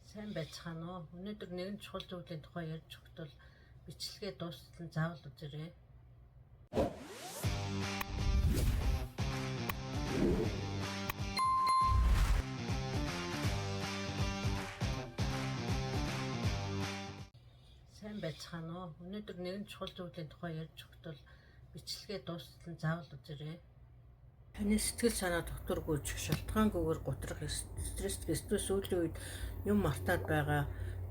Сайн байцгаана уу? Өнөөдөр нэгэн чухал зүйлийн тухай ярьж өгөх тул бичлэгээ дуустал нь заавал үзээрэй. Сайн байцгаана уу? Өнөөдөр нэгэн чухал зүйлийн тухай ярьж өгөх тул бичлэгээ дуустал нь заавал үзээрэй. Таны сэтгэл санаа докторгүй ч шалтгаангүйгээр гутрах, стресс, эсвэл сүүлийн үед юм мартаад байгаа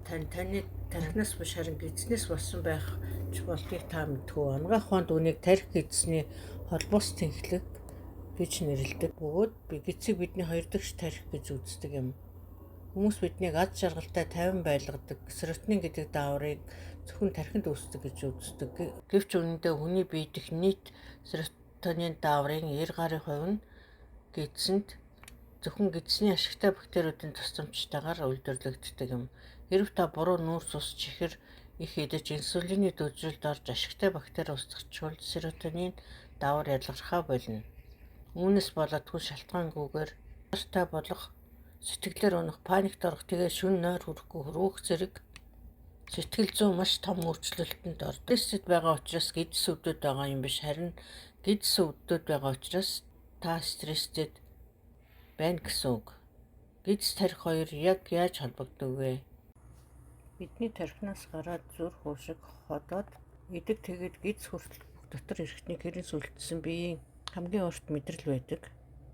тань таны тархинаас биш харин гэдэснээс болсон байх ч болдгийг та мэдэх үү. Анагаах ухаанд үүнийг тархи гэдсний холбоос тэнхлэг гэж нэрлэдэг. Бөгөөд би гэдсийг бидний хоёр дахь тархи гэж үздэг юм. Хүмүүс биднийг аз жаргалтай тайван байлгадаг серотонин гэдэг дааврыг зөвхөн тархинд үүсдэг гэж үздэг. Гэвч үнэндээ хүний бие дэх нийт серотонин дааврын 90 гаруй хувь нь гэдсэнд зөвхөн гэдсний ашигтай бактериудын тусламжтайгаар үйлдвэрлэгддэг юм. Хэрэв та буруу нүүрс ус чихэр их идэж инсулины дүүжрэлд орж ашигтай бактери устгачвал серотонин даавар ялгархаа болно. Үүнээс болоод хүн шалтгаангүйгээр нартай болох, сэтгэлээр унах, паникт орох, тэгээ шөнө нойр хүрэхгүй хөрвөх зэрэг сэтгэл зүйн маш том өөрчлөлтөнд ордог. Стрессэд байгаа учраас гэдэс өвдөд байгаа юм биш, харин гэдэс өвдөд байгаа учраас та стресстэй байна гэсэн үг. Гэдэс тархи хоёр яг яаж холбогддог вэ? Бидний тархинаас гараад зүрх, уушиг, ходоод идэг, тэгээд гэдэс хүртэл бүх дотор эрхтнийг хэрэнс үлдсэн биеийн хамгийн урт мэдрэл байдаг.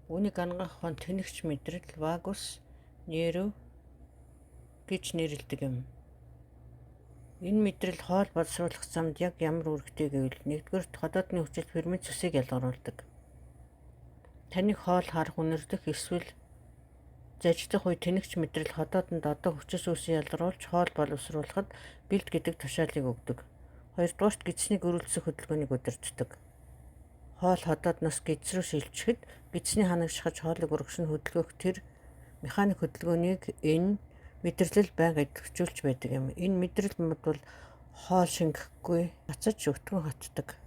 Үүнийг анагаах ухаанд тэнэгч мэдрэл, вагус нерв гэж нэрлэдэг юм. Энэ мэдрэл хоол боловсруулах замд яг ямар үүрэгтэй гэвэл нэгдүгээрт ходоодны хүчил фермент цусыг ялгаруулдаг. Таны хоол харах, үнэрдэх эсвэл зажидах үе тэнэгч мэдрэл ходоодонд одоо хүчис үүсэн ялгаруулж хоол боловсруулахад бэлд гэдэг тушаалыг өгдөг. Хоёрдугаарт гэдсний гөрүүлдсэх хөдөлгөөнийг удирддаг. Хоол ходоодноос гэдэс рүү шилжихэд гэдсний ханаг шахаж хоолыг урагш нь хөдөлгөх тэр механик хөдөлгөөнийг энэ мэдрэл байнга идэвхжүүлж байдаг юм. Энэ мэдрэл мод бол хоол шингэхгүй гацаж өтгөн хатдаг.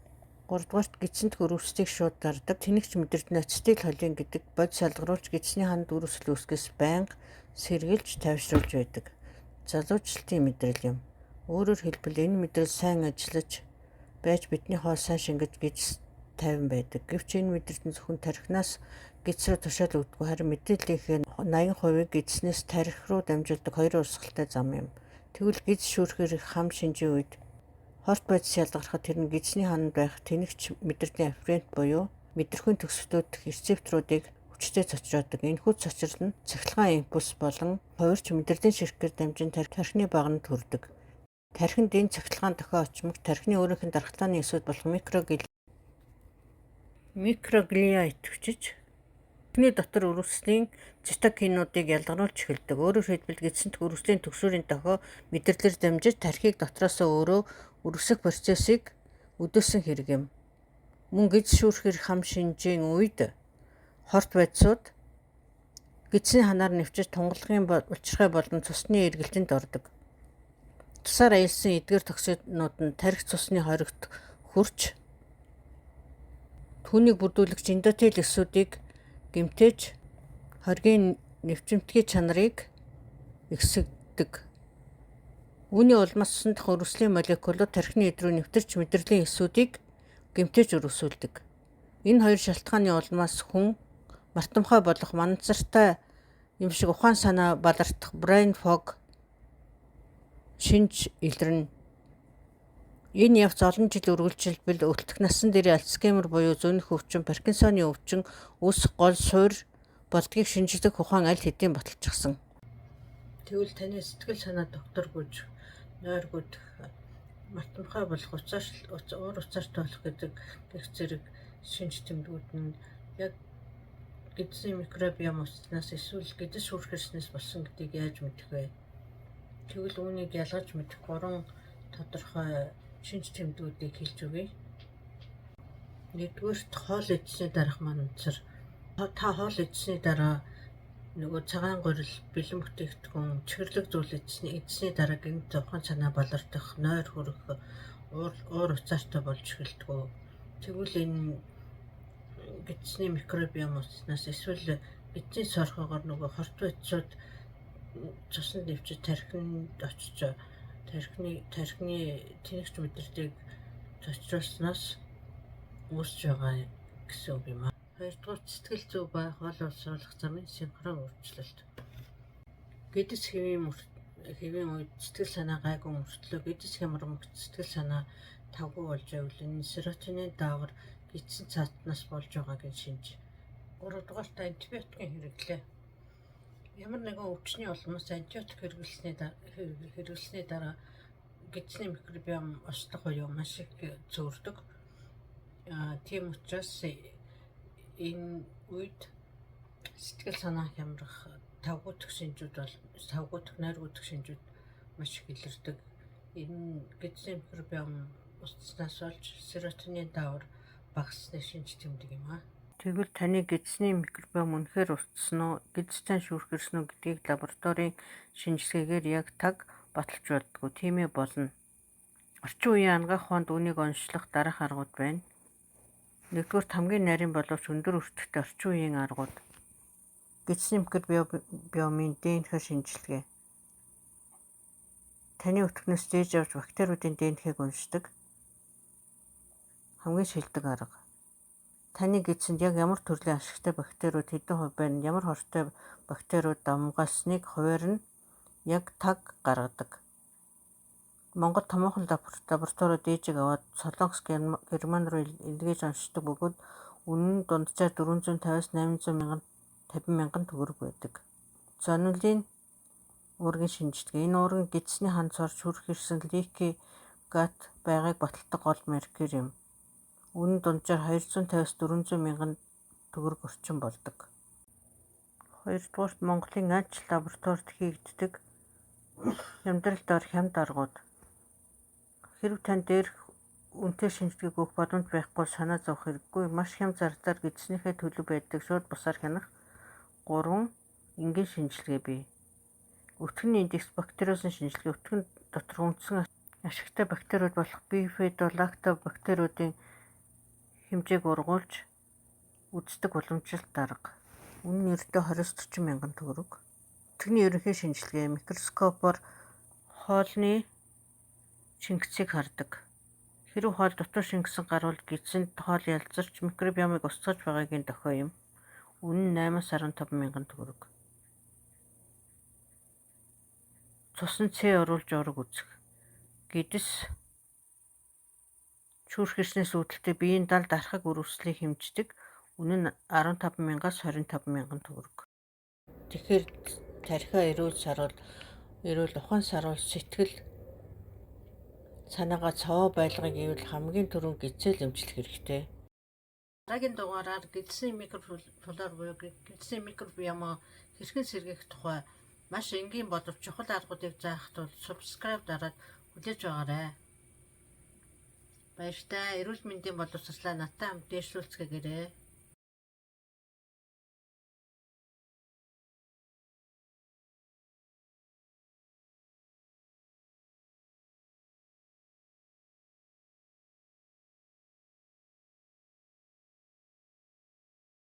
Гуравдугаарт гэдсэнд хөрвөсдгийг шууд дардаг. Тэнэгч мэдрэлд нь ацетилхолин гэдэг бодис ялгаруулж гэдсний хананд үр өсөл үүсгэхээс байнга сэргийлж тайвшруулж байдаг. Залуучлалтын мэдрэл юм. Өөрөөр хэлбэл энэ мэдрэл сайн ажиллаж байж бидний хоол сайн шингэж гэдэс тайван байдаг. Гэвч энэ мэдрэлт нь зөвхөн тархинаас гэдэс рүү тушаал өгдөггүй, харин мэдээллийнхээ 80%-ийг гэдснээс тархи руу дамжуулдаг хоёр урсгалтай зам юм. Тэгвэл гэдэс шүүрхээр хам шинжийн үед хорт бодис ялгархад тэр нь гэдсний хананд байх тэнэгч мэдрэлийн афферент буюу мэдрэхүйн төгсөлтүүд дэх рецепторуудыг хүчтэй цочроодог. Энэхүү цочрол нь цахилгаан импульс болон хувирч мэдрэлийн ширхгээр дамжин тархины багананд хүрдэг. Тархинд энэ цахилгаан дохио очмог тархины өөрийнх нь дархлааны эсүүд болох микроглиа идэвхжиж тархины дотор үр өслийн цитокинуудыг ялгаруулж эхэлдэг. Өөрөөр хэлбэл гэдсэнд үр өслийн түгшүүрийн дохио мэдрэлээр дамжиж тархийг дотроосоо өөрөө үр өсөх процессыг өдөөсөн хэрэг юм. Мөн гэдэс шүүрхэр хам шинжийн үед хорт бодисууд гэдсийн ханаар нэвчиж тунгалгын булчирхай болон цусны эргэлтэнд ордог. Цусаар аялсан эдгээр токсинууд нь тархи цусны хоригт хүрч түүнийг бүрдүүлэгч эндотель эсүүдийг гэмтээж хоргийн нэвчимтгий чанарыг ихсгэдэг. Үүний улмаас цусан дахь үр өслийн молекулууд тархины эд рүү нэвтэрч мэдрэлийн эсүүдийг гэмтээж үр өсүүлдэг. Энэ хоёр шалтгааны улмаас хүн мартамхай болох, манацартай юм шиг ухаан санаа балартах brain fog шинж илэрнэ. Энэ явц олон жил үргэлжилбэл өлтөх насан дээрээ Альцгеймер буюу зөнөх өвчин, Паркинсоны өвчин, үс, гол суур болдгийг шинжлэх ухаан аль хэдийн баталчихсан. Тэгвэл таны сэтгэл санаа докторгүй нойр гүдэх, мартамхай болох, уур уцаартай болох гэдэг гэх зэрэг шинж тэмдгүүд нь яг гэдсийн микробиом устснаас эсвэл гэдэс шүүрхэрснээс болсон гэдгийг яаж мэдэх вэ? Тэгвэл үүнийг ялгаж мэдэх гурван тодорхой шинж тэмдгүүдийг хэлж өгье. Нэгдүгээрт хоол идсэний дараах манцар. Та хоол идсэний дараа нөгөө цагаан гурил, бэлэн бүтээгдэхүүн, чихэрлэг зүйл идсэний дараа гэнэт ухаан санаа балардах, нойр хүрэх, уур уцаартай болж эхэлдэг. Тэгвэл энэ гэдсний микробиом устснаас эсвэл гэдсийн сорхоогоор нөгөө хорт бодисууд цуснд нэвчиж тархинд очиж тархины тэнэгч мэдрэлтийг цочруулсанаас үүсэж байгаа гэсэн үг юм аа. Хоёрдугаар, сэтгэл зүй ба хоол уусруулах замын синхрон өөрчлөлт. Гэдэс хэвийн үед сэтгэл санаа гайгүй мөртлөө гэдэс хямран сэтгэл санаа тавгүй болж байвал энэ серотонин даавар гэдсэн цаатнаас болж байгааг нь шинж. Гуравдугаарт, антибиотикийн хэрэглээ. Ямар нэгэн өвчний улмаас антибиотик хэрэглэсний дараа гэдсний микробиом ослох буюу маш их цөөрдөг. Тийм учраас энэ үед сэтгэл санаа хямрах, тавгүйдэх шинжүүд бол тавгүйдэх, нойргүйдэх шинжүүд маш их илэрдэг. Энэ гэдсний микробиом устснаас болж серотонин даавар багассаны шинж тэмдэг юм аа. Тэгвэл таны гэдсний микробиом үнэхээр устсан уу, гэдэс тань шүүрхэрсэн үү гэдгийг лабораторийн шинжилгээгээр яг таг баталж болдоггүй. Тийм ээ болно. Орчин үеийн анагаах ухаанд үүнийг оношлох дараах аргууд байна. Нэгдүгээрт, хамгийн нарийн боловч өндөр өртөгтэй орчин үеийн аргууд. Гэдсний микробиомын ДНХ шинжилгээ. Таны өтгөнөөс зээж авч бактериудын ДНХ-г уншдаг хамгийн шилдэг арга. Таны гэдсэнд яг ямар төрлийн ашигтай бактериуд хэдэн хувь байна, ямар хортой бактериуд давамгайлсныг хувиар нь яг таг гаргадаг. Монгол томоохон лабораториуд ДЭЖ-ийг аваад Солонгос, Герман руу илгээж оношдог бөгөөд үнэ нь дунджаар 450-аас 800 мянган 50 мянган төгрөг байдаг. Зонулин уургийн шинжилгээ. Энэ уурга нь гэдсний хана цоор шүүрхэрсэн leaky gut байгааг баталдаг гол маркер юм. Үнэ нь дунджаар 250-аас 400 мянган төгрөг орчим болдог. Хоёрдугаарт, Монголын аль ч лабораторид хийгддэг хямдрал дор хямд аргууд. Хэрэв танд дээрх үнэтэй шинжилгээг өгөх боломж байхгүй бол санаа зовох хэрэггүй. Маш хямд зардлаар гэдснийхээ төлөв байдаг шууд бусаар хянах гурван энгийн шинжилгээ бий. Өтгөний индекс бактериосын шинжилгээ өтгөн доторх үндсэн ашигтай бактериуд болох бифидо, лактобактериудын хэмжээг ургуулж үздэг уламжлалт арга. Үнэ нь ердөө 20-40 мянган төгрөг. Өтгөний ерөнхий шинжилгээ микроскопоор хоолны шингэцийг хардаг. Хэрэв хоол дутуу шингэсэн гарвал гэдсэнд хоол ялзарч микробиомыг устгаж байгаагийн дохио юм. Үнэ нь 8-15 мянган төгрөг. Цуснд С оруулж уураг үзэх. Гэдэс шүүрхэрснээс үүдэлтэй биеийн далд архаг үр өслийг хэмждэг. Үнэ нь 15 мянгаас 25 мянган төгрөг. Тэгэхээр тархиа эрүүл саруул, эрүүл ухаан саруул, сэтгэл санаагаа цовоо байлгая гэвэл хамгийн түрүүнд гэдсээ эмчлэх хэрэгтэй. Дараагийн дугаараар гэдсийн микрофлор буюу гэдсийн микробиомоо хэрхэн сэргээх тухай маш энгийн боловч чухал аргуудыг заах тул subscribe дараад хүлээж байгаарай. Баяртай. Эрүүл мэндийн боловсролоо надтай хамт дээшлүүлцгээгээрэй.